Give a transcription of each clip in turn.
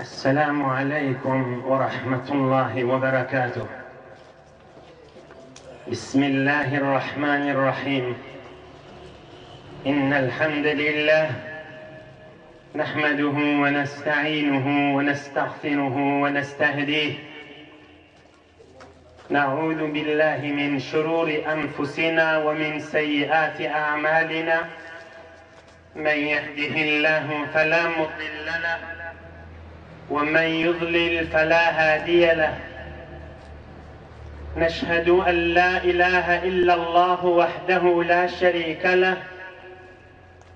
السلام عليكم ورحمة الله وبركاته بسم الله الرحمن الرحيم إن الحمد لله نحمده ونستعينه ونستغفره ونستهديه نعوذ بالله من شرور أنفسنا ومن سيئات أعمالنا من يهده الله فلا مضل له ومن يضلل فلا هادي له نشهد أن لا إله إلا الله وحده لا شريك له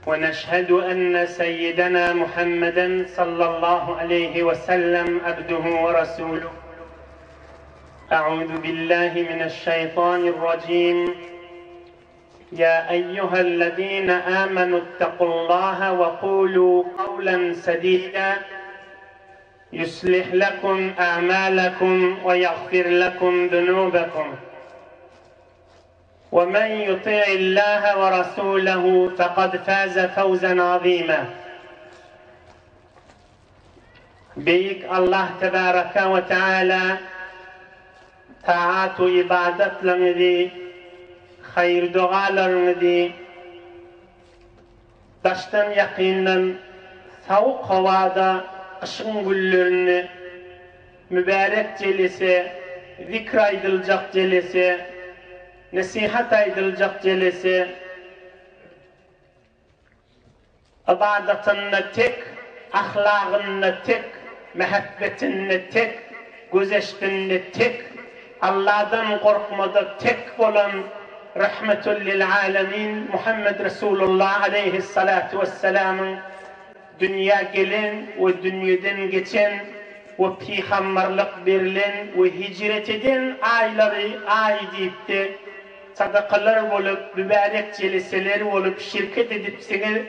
ونشهد أن سيدنا محمدا صلى الله عليه وسلم عبده ورسوله أعوذ بالله من الشيطان الرجيم يا أيها الذين آمنوا اتقوا الله وقولوا قولا سديدا يصلح لكم أعمالكم ويغفر لكم ذنوبكم ومن يطع الله ورسوله فقد فاز فوزا عظيما Beýik Allah tebaraka we teala taat-u ybadatlaryňyzy, haýyr-dogalaryňyzy daşdan ýakyndan sowuk howada gyşyň günlerinde mübärek jelese, zikr aýdyljak jelese, nesihat aýdyljak jelese, Ybadatynda tek, ahlagynda tek, mähebbetinde tek, gözeşdinde tek, Alladan gorkmada tek bolan Rahmetül lil alemin Muhammed Resulullah aleýhissalatu wessalamyň dünýä gelen we dünýeden geçen we pygambarlyk berilen we hijret eden aýlary aý diýipdi. Sadakalar bolup, mübärek jeleseler bolup şirket edipsiňiz,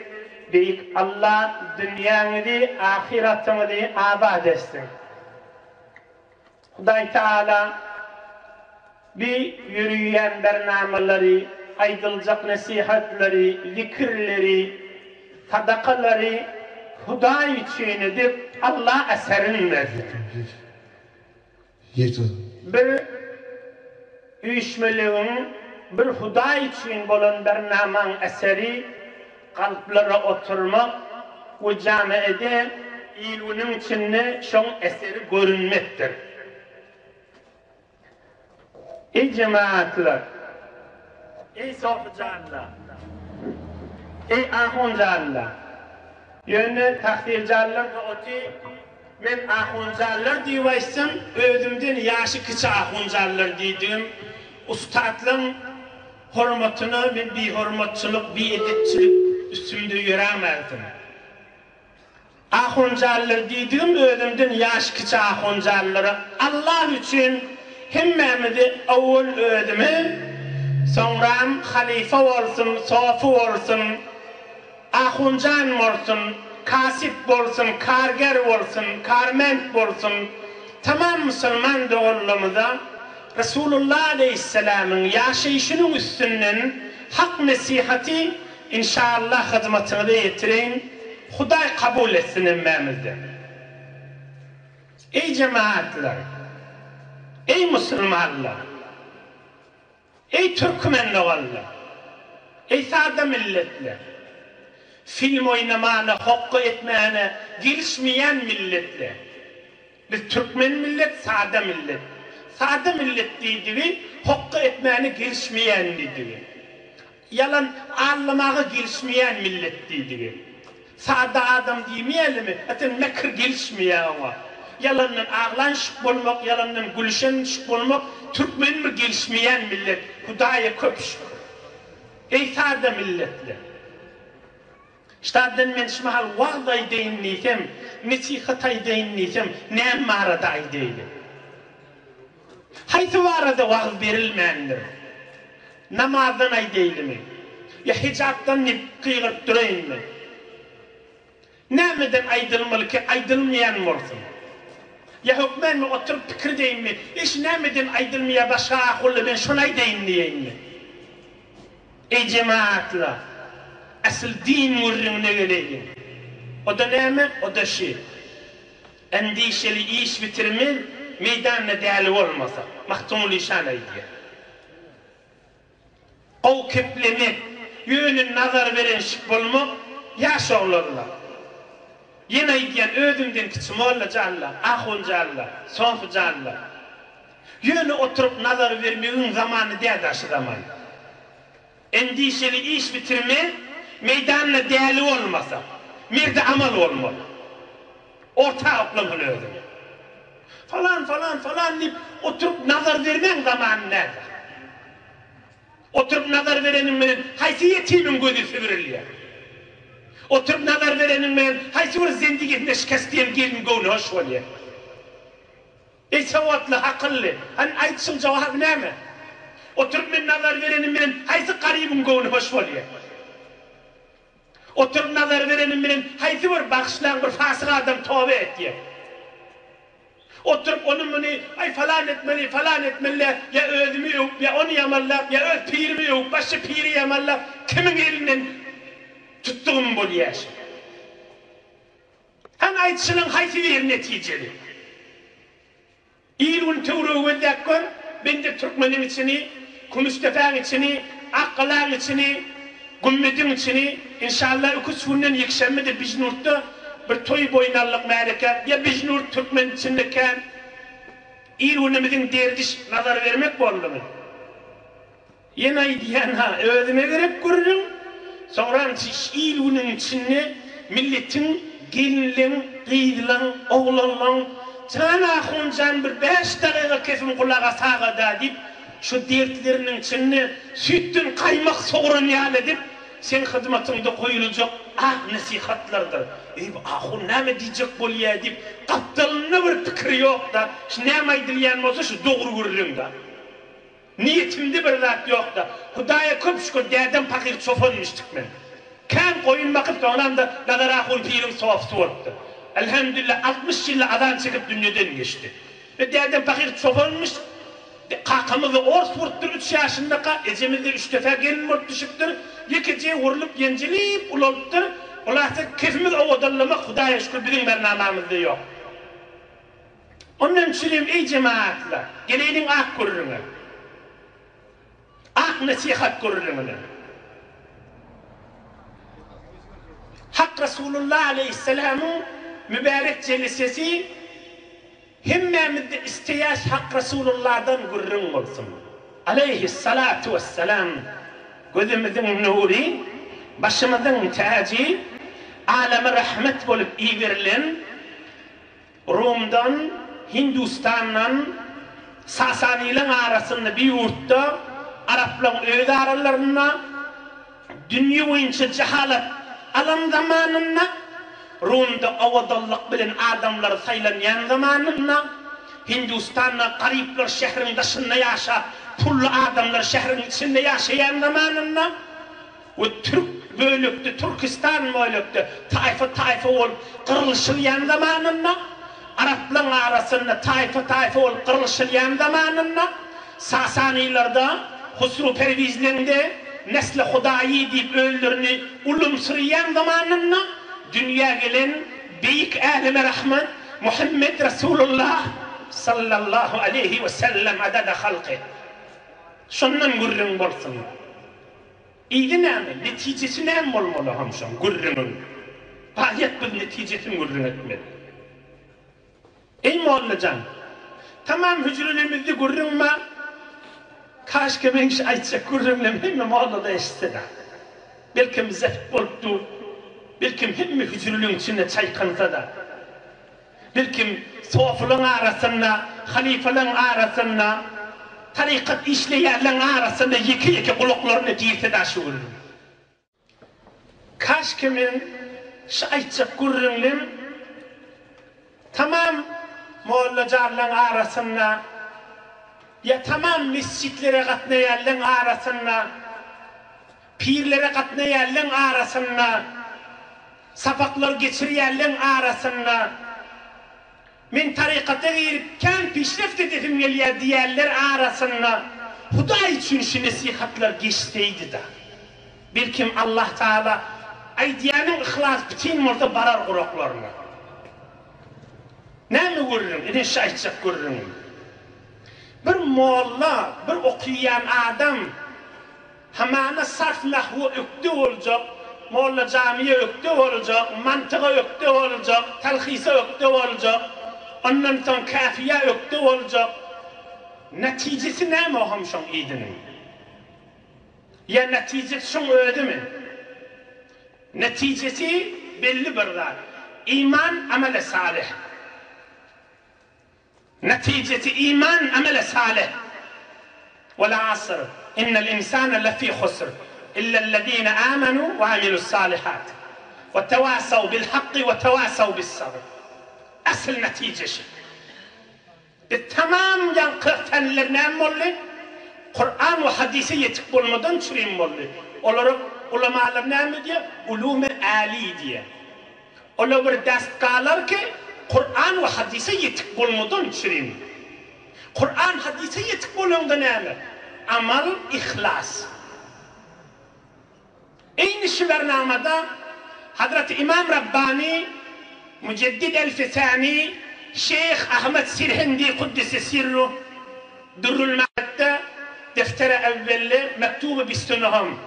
Beýik Alla dünýäňizi, ahyratyňyzy abat etsin. Hudaý Taala bi ýörüýän bernamalary, aýdyljak nesihatlary, zikirleri, sadakalary Hudaý üçin edip Alla eserin bersin. Bir üýşmelegiň, bir Hudaý üçin bolan bernamaň eseri kalplara oturmak we jamiede il-günüň içinde şoň eseri görünmekdir. Eý jemagatlar! Eý sopyjanlar! Eý ahunjanlar! Ýöne tahsyljanlar-da oty, men ahunjanlar diýip aýtsam, özümden ýaşy kiçi ahunjanlar diýdigim, ussatlaň hormatyna men bihormatçylyk, biedepçilik üstümde ýörämezdim. Ahunjanlar diýdigim özümden ýaş kiçi ahunjanlara Allah üçin hemmämizi owwal özümi soňram halyfa bolsun sofy bolsun ahunjan bolsun kasyp bolsun karger bolsun karment bolsun tamam musulman doganlarymyza Resulullah aleýhissalamyň ýaşaýşynyň üstünden hak nesihaty Inşallah hyzmatyňyza ýetireýin Hudaý kabul etsin hemmämizden. Eý jemaatlar! Eý musulmanlar! Eý türkmen doganlar! Eý sada milletler! Film oýnamana hokga etmäne gelişmeýän milletler! Biz türkmen millet sada millet. Sada millet diýdigi hokga etmäne gelişmeýän diýdigi. Ýalan allamaga gelişmeýän millet diýdigi. Sada adam diýmeýälimi aten mekir gelişmeýä oňa. Ýalandan aglanşyk bolmak ýalandan gülüşenşik bolmak türkmen bir gelişmeýän millet Hudaýa köp şükür. Eý sada milletler. Ştatdan men şu mahal wagyz aýdaýyn diýsem, nesihat aýdaýyn diýsem, näme barada aýdaýly? Haýsy barada wagyz berilmändir? Namazdan aýdaýlymy? Ýa hijapdan diýip gygyryp duraýynmy? Nämeden aýdylmaly ki, aýdylmaýan bolsun? Ýa hökmänmi oturyp pikir edeýinmi? Eý şu nämeden aýdylmaýar başga ahulla men şony aýdaýyn diýeýinmi? Eý jemagatlar! Asyl din gürrüňine geleýin. O-da näme? O-da şi. Endişeli iş bitirmez, meýdanda däli bolmasa. Magtymguly işan aýdýar. Gowy keplemek, ýöne nazar berenşik bolmak ýaş oglanlar. Ýene aýdýan özüňden kiçi molla janlar, ahun janlar, sofy janlar. Ýöne oturyp nazar bermegiň zamany däl-dä şu zaman. Endişeli iş bitirme, meýdanda däli bolmasa, merde amal bolmaly. Orta oklamaly özüňi. Falan, falan, falan diýip, oturyp nazar bermäň zamany näde? Oturyp nazar bereniň bilen haýsy ýetimiň gözi sübürilýär? Oturyp nazar bereniň bilen haýsy bir zendigesine şikes diýen gelin göwni hoş bolýar? Eý sowatly, akylly, hany aýtşyň jogaby näme? Oturyp men nazar berenim bilen haýsy garybyň göwni hoş bolýar? Oturyp nazar berenim bilen haýsy bir bagyşlaň bir fasyk adam toba etýär? Oturyp ony muny aý falan etmeli, falan etmeli-dä, ýa özümi öwüp, ýa ony ýamanlap, ýa öz pirimi öwüp, başga piri ýamanlap, kimiň elinden tutdugym bolýar şo? Hany aýtşynyň haýsy biri netijeli? Il-gün töweregi gözläp gör, bende türkmeniň içini, Kümüşdepäň içini, Akgalaň içini, Gümmediň içini, inşallah iki-üç günden ýekşenbede Bijnurtda bir toý boýun aldyk märeke, ýa Bijnurt türkmen içinde kän il-günümiziň derdiş nazar bermek boldumy? Ýene aýdýan-ha, özüme gerek gürrüň, soňram il-günüň içinde milletiň, gelinleň, gyzlaň, oglanlaň, Jan ahun jan bir bäş dagyga kesim gulaga saga-da diýip, şu dertleriniň içinde süýtden gaýmak sogran ýaly edip, seň hyzmatyňda goýuljak ak nesihatlardyr. Eý, bu ahun näme diýjek bolýa diýip, gapdalynda bir pikiri ýok-da, şu näme aýdylýan bolsa şu dogry gürrüň-da. Niýetimde bir zat ýokda. Hudaýa köp şükür dädem pahyr çopanmyşdyk men. Kän goýun bakyp soňramda Nazar ahun piriň sofysy bolupdyr. Elhamdülillah 60 ýylda azan çekip dünýeden geçdi. Ve dädem pahyr çopanmyş. Kakamyzda ors urupdyr üç ýaşyndaka, ejemizde üç defa gelin bolup düşüpdir. Ýekeje urlup ýenjilip ulalypdyr. Hulasa kefimiz owadanlamak Hudaýa şükür biziň bernamamyzda ýok. Ondan çürim eý jemagatlar, geleýliň ak gürrüňe. Ak nesihat gürrüňine. Hak Resulullah aleýhissalamyň mübärek jelisesi hemmämizde isleýäs Hak Resulullahdan gürrüň bolsun. Aleýhissalatu wessalam gözümiziň nury, başymyzyň täji, aleme rahmet bolup iberilen Rumdan, Hindustandan, Sasanylaň arasynda bir ýurtda, araplaň öz aralarynda, dünýe boýunça jahalat alan zamanynda, Rumda owadanlyk bilen adamlar saýlanýan zamanynda, Hindustanda garyplar şäheriň daşynda ýaşap, pully adamlar şäheriň içinde ýaşaýan zamanynda, We türk bölekde, Türkistan bölekde taýfa-taýfa bolup gyrlyşylýan zamanynda, araplaň arasynda taýfa-taýfa bolup gyrlyşylýan zamanynda, Sasanylarda, Husru Perwizleňde nesli Hudaýy diýip özlerini ulumsyraýan zamanynda dünýä gelen beýik äleme rahmat Muhammet Resulullah sallallahu aleýhi we sellem adada halky. Şondan gürrüň bolsun. Yzy näme? Netijesi näme bolmaly ham şoň gürrüňiň? Gaýat biz netijesini gürrüň etmeli. Eý mollajan! Tamam hüjrelerimizde gürrüň bar. Kaşke meň şu aýtjak gürrüňlem hemme mollada eşitsede. Belkem zept bolup dur. Belkem hemme hüjreleň içinde çaýkansada. Belkim, sofylaň arasynda, halypalaň arasynda, tarykat işleýänleň arasynda ýeke-ýeke gulaklaryna girse-dä şu gürrüň. Kaşki men şu aýtjak gürrüňlem tamam mollajanlaň arasynda ýa tamam mesjitlere gatnaýanlaň arasynda, pirlere gatnaýanlaň arasynda, Sapaklar geçirýänleň arasynda Men tarykata girip kän pişreft edesim gelýär diýýänler arasynda Hudaý üçin şu nesihatlar geçseýdi-da. Belkem Allah Tagala aýdýanyň yhlas bitin bolsa barar guraklaryna. Näme gürrüň? Ine şu aýtjak gürrüňim. Bir molla, bir okyýan adam hamana sarf nahwa ökde boljak, molla jamyýa ökde boljak, mantyga ökde boljak, talhysa ökde boljak, ondan soň käfiýä ökde boljak. Netijesi näme oham şoň idiniň? Ýa netijesi şoň özümi? Netijesi belli bir zat. Iman amele salyh. Netijesi iman amele salyh. Wal asr innel insane lefi husr illellezine amenu we amilus salihat we tewasaw bil hakki we tewasaw bis sabr. Asyl netije şi. Biz tamam ýaňky fenler näme boldy? Kuran we hadise ýetik bolmadan çürim boldy. Olara ulamalar näme diýýär? Ulumy äli diýýär. Olar bir dastgalar ki, Kuran we hadise ýetik bolmadan çürim. Kuran hadise ýetik bolaňda näme? Amal, yhlas. Eýni şu bernamada Hazreti Imam Rabbani, Müjeddid Elfi Sani, Şeýh Ahmet Sirhindi Kuddise Sirruh, Durrul Malikde, Deftere Ewwelde, Mektuby Bistünuhum.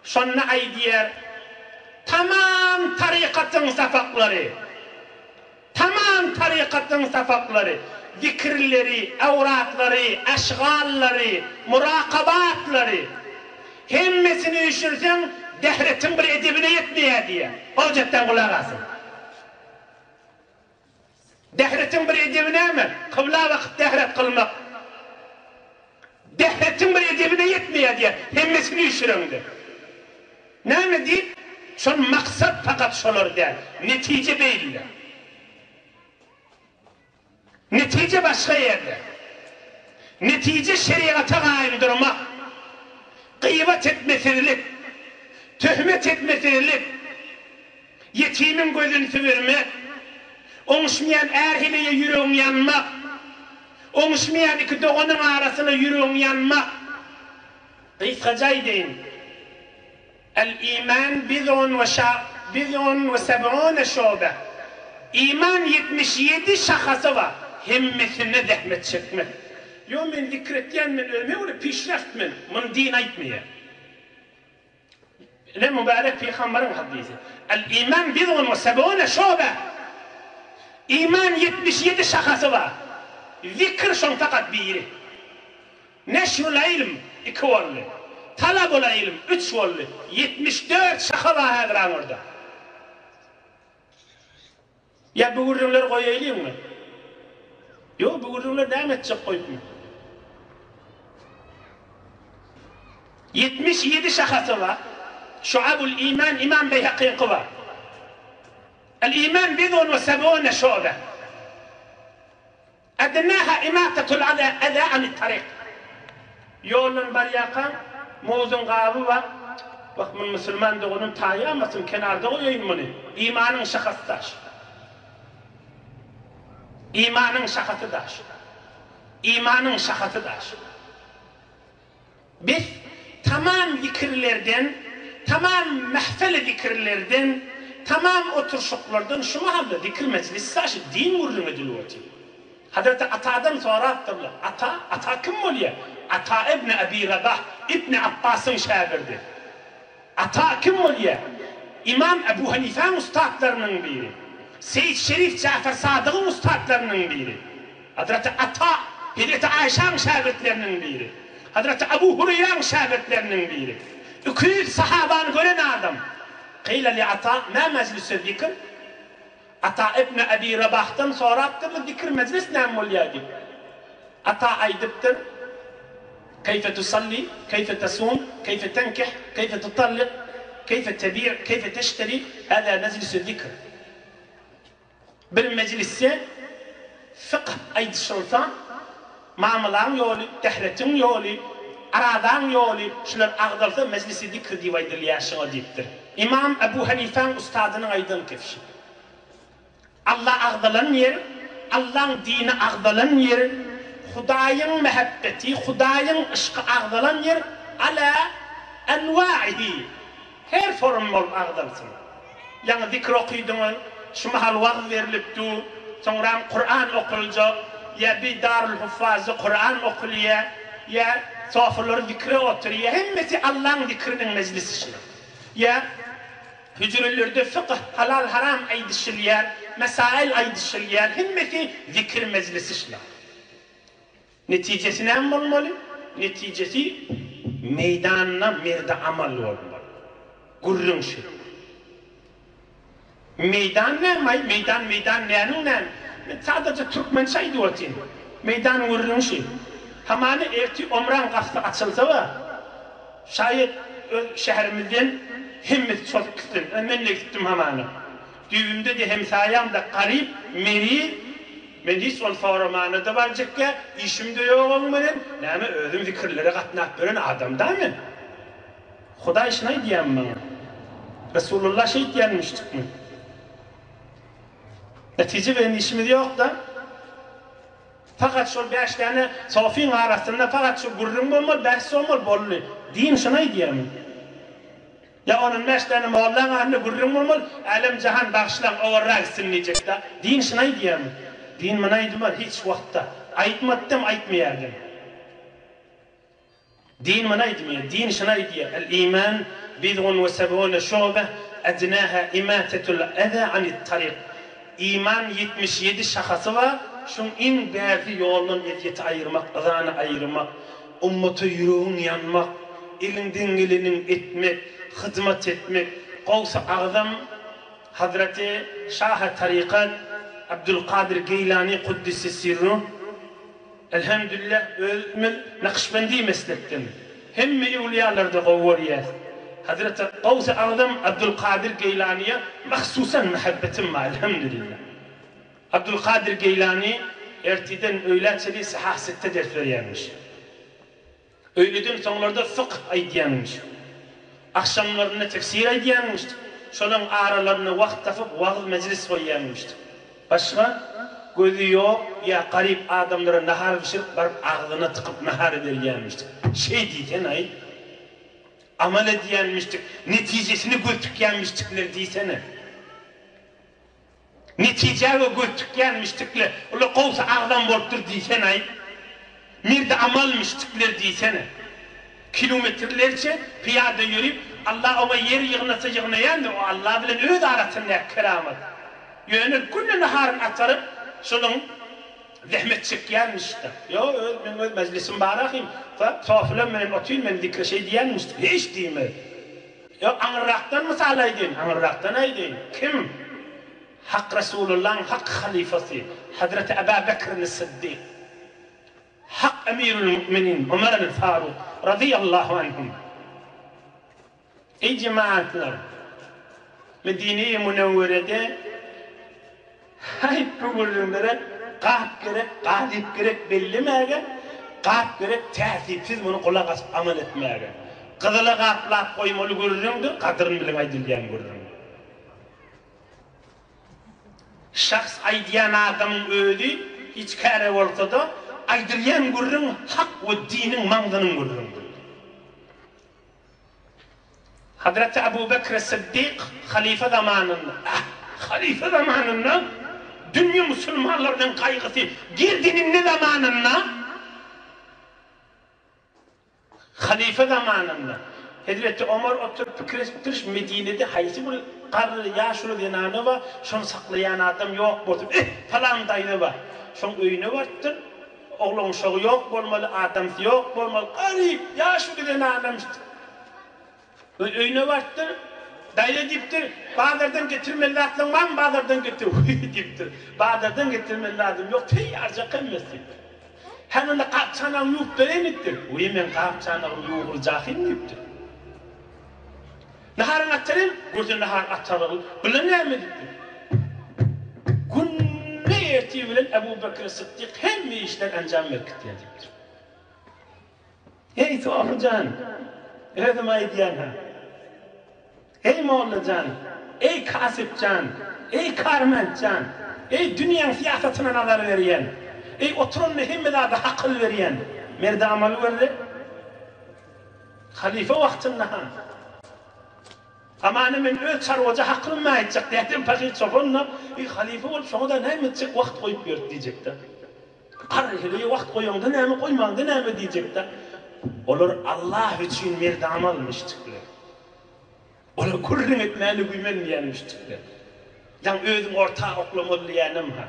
Şonda aýdýar, Tamam tarykatyň sapaklary, Tamam tarykatyň sapaklary, zikirleri, awratlary, aşgallary, murakabatlary, hemmesini üýşürseň, dähretiň bir edebine ýetmeýär diýýär. Hojatdan gulak asyň. Dähretiň bir edebi näme? Kybla bakyp dähret kylmak. Dähretiň bir edebine ýetmeýär diýýär, hemmesini üýşüreňde. Näme diýip, şol maksat pakat şolar däl, netije beýle. Netije başga ýerde. Netije şeriata gaýym durmak, gybat etmesizlik, töhmet etmesizlik, ýetimiň gözüni süzürmek, oňuşmaýan är-heleýe ýüregiň ýanmak, oňuşmaýan iki doganyň arasyna ýüregiň ýanmak. Gysgaça aýdaýyn, El-iman bid'un we bid'un we seb'une şube. Iman 77 şahasy bar, hemmesinde zähmet çekmek. Ýo men zikr etýän men özüme görä pişreft men, muny din aýtmaýar. Ine mübärek pygambaryň hadysy. El-iman bid'un we seb'une şube. Iman 77 şahasy bar. Zikr şoň fakat biri. Neşrul ilm iki boldy. Talabul ilm üç boldy. 74 şaha bar häzir aňyrda. Ýa bu gürrüňleri goýaýlyňmy? Ýok, bu gürrüňleri näme etjek goýupmy? 77 şahasy bar. Şuabul iman Imam Beýhakyňky bar. El iman bidun we sebune şube. Ednaha imatatul aza aza anit taryk. Ýoldan barýarkaň, mowzuň gaby bar. Wah, muny musulman doganym taýamasyn, kenarda goýaýyn muny. Imanyň şahasy daş. Imanyň şahasy daş. Imanyň şahasy daş. Biz tamam zikirlerden, tamam mähfeli zikirlerden, tamam oturyşyklardan şu mahalda zikir mejlisi daşy din gürrüň edilip otyr. Hazreti Atadan sorapdyrlar. Ata, Ata kim bolýar? Ata ibn Abi Rabah, Ibn Apbasyň şägirdi. Ata kim bolýar? Ymam Ebu Hanifäň ussatlarynyň biri. Seýit Şerif Jafar Sadygyň ussatlarynyň biri. Hazreti Ata, Hezreti Aýşaň şägirtleriniň biri. Hazreti Abu Hureýraň şägirtleriniň biri. 200 sahabany gören adam. Kyla li Ata, ma mejlisü zikr? Ata ibn Abi Rabahdan sorapdyrlar, zikr mejlis näme bolýar diýip. Ata aýdypdyr, Keýfe tusalli, keýfe tasum, keýfe tenkih, keýfe tutallik, keýfe tebi', keýfe teşteri, hâzâ mejlisü zikr. Bir mejlisde fykh aýdyşylsa, mamylaň ýoly, tähretiň ýoly, arazaň ýoly, şular agzalsa mejlisi zikr diýip aýdylýar şuňa diýipdir. Ymam Ebu Hanifäň ustadynyň aýdan kefşi. Alla agzalan ýer, Allaň dini agzalan ýer, Hudaýyň mähebbeti, Hudaýyň yşky agzalan ýer ala enwaihi, her form bolup agzalsyn. Ýaňy zikir okydyňyz, şu mahal wagyz berlip dur. Soňram Kuran okuljak, ýa bir Darul Huffazda Kuran okulýa, ýa sofular zikre oturýa, hemmesi Allaň zikriniň mejlisi şular. Ýa hüjrelerde fykyh, halal-haram aýdyşylýar, mesail aýdyşylýar, hemmesi zikir mejlisi şular. Netijesi näme bolmaly? Netijesi meýdanda merdi amal bolmaly. Gürrüň şü. Meýdan näme-aý? Meýdan, meýdan näniň näme? Men sadaja türkmençe aýdyp otyryn. Meýdan gürrüň şü. Hamana ertir Omraň gapysy açylsa-wa, şaýat öz şäherimizden hemmesi çozup gitsin. Men-de gitdim hamana. Düýbümde-de hemsaýam-da garyp, meriz. Men hiç ony soramana-da barjakgä, işim-de ýok oň bilen. Näme, özüm zikirlere gatnap ýören adam-da men. Hudaý şuny aýdýarmy maňa? Resulullah şeýtýänmişdikmi? Netije bilen işimiz ýok-da. Fakat şol bäş däne sofyň arasynda fakat şu gürrüň bolmaly, bäs bolmaly, boldy. Din şuny aýdýarmy? Ýa on-on bäş däne mollaň arasynda gürrüň bolmaly, älem-jahan bagyşlaň, owarra gitsin diýjek-dä. Din şuny aýdýarmy? Din muny aýdmaz hiç wagtda. Aýtmadam, aýtmaýardam. Din muny aýdmaýar, din şuny aýdýar, El-iman bid'un we seb'une şu'be, ednâhâ imâtetul ezâ anit-taryk. Iman 77 şahasy bar, şuň iň bärsi ýoldan ezýeti aýyrmak, yzany aýyrmak, ummata ýüregiň ýanmak, eliňden geleniň etmek, hyzmat etmek. Gowsy Agzam Hazreti Şahy Tarykat Abdulkadyr Geýlany Kuddise Sirruh, Elhemdülillah özümiz Nakşbendi meslekden. Hemme öwlüýalarda gowy görýäs. Hazreti Gawsy Agzam Abdulkadyr Geýlanyýa mahsusan mähebbetim bar Elhemdülillah. Abdulkadyr Geýlany ertiden öýlä çenli Sahah Sitte ders berýärmiş. Öýleden soňlarda fykh aýdýanmyş. Agşamlarynda tefsir aýdýanmyş. Şolaň aralarynda wagt tapyp wagyz mejlis goýýanmyş. Başga, gözi ýok ýa garyp adamlara nahar bişirip baryp agzyna tykyp nahar berýänmişdik. Şeý diýsene-aý. Amal edýänmişdik, netijesini göz tikýänmişdikler diýsene. Netijä we göz tikýän müşdikler, Olar gowsy agzam bolupdyr diýsene-aý. Merdi amal müşdikler diýsene. Kilometrlerçe pyýada ýörüp, Allah oňa ýer ýygnasa ýygnaýandyr, o Allah bilen öz arasyndaky keramat. Ýöne günde naharyny ataryp, şonuň zähmet çekýänmiş-de. Ýok, öz, meň öz mejlisim bar ahym, sofular bilen otyryn men zikre şeý diýýänmiş-de. Hiç diýmez. Ýok, aňyrrakdan mysal aýdaýyn, aňyrrakdan aýdaýyn. Kim? Hak Resulullahyň hak halyfasy, Hazreti Aba Bekrini Syddyk, hak Emirül Müminin Ömer el Faruk razyýallahu anhum. Eý jemagatlar! Medine-i Münewwerede Haýp bu gürrüňlere gap gerek, galyp gerek bellemäge, gap gerek täsipsiz muny gulak asyp amal etmäge. Gyzyla gaplap goýmaly gürrüňdir, gadyryny biliň aýdylýan gürrüň. Şahs aýdýan adamyň özi hiç käre bolsada, aýdylýan gürrüň hak we diniň maňzynyň gürrüňidir. Hazreti Abu Bekr Syddyk halyfa zamanynda, halyfa zamanynda dünýe musulmanlarynyň gaýgysy gerdeninde zamanynda, halyfa zamanynda Hezreti Omar oturyp pikir edipdir, Medinede haýsy bir garry ýaşuly zenana bar, şony saklaýan adam ýok bolsun, eh, palan daýza bar, şoň öýüne barypdyr, Oglan uşagy ýok bolmaly, adamsy ýok bolmaly, garyp, ýaşuly zenanam öýüne barypdyr. Daýza diýipdir, Bazardan getirmeli zatlaň barmy, bazardan getir. Wiý diýipdir, Bazardan getirmeli zadym ýok, teýýarjak hemmesi diýipdir. Hany onda gap-çanagyňy ýuwup bereýin diýipdir. Wiý, meň gap-çanagym ýuwuljahym diýipdir. Naharyňy ataryn, görse nahar atarygly. Bular näme diýipdir. Günde ertir bilen Ebu Bekr Sytdyk hemme işler enjam berip gitýär diýipdir. Eý Sofy jan, özüm aýdýan-ha. Eý molla jan, eý kasyp jan, eý karment jan, eý dünýäň syýasatyna nazar berýän, eý oturanda hemme zada akyl berýän, merde amal görle. Halyfa wagtynda-ha. Hamana men öz çarwaja hakymmy aýtjak dädem pahyr çopan-da, Eý, halypa bolup şoňa-da näme etjek wagt goýup ýörüs diýjek-dä. Garry heleýe wagt goýaňda näme, goýmaňda näme diýjek-dä. Olar Allah üçin merdana müşrikler. Olar gürrüň etmäne güýmenmeýän müşrikler. Ýaňy özüň orta oklamaly diýýänim-hä.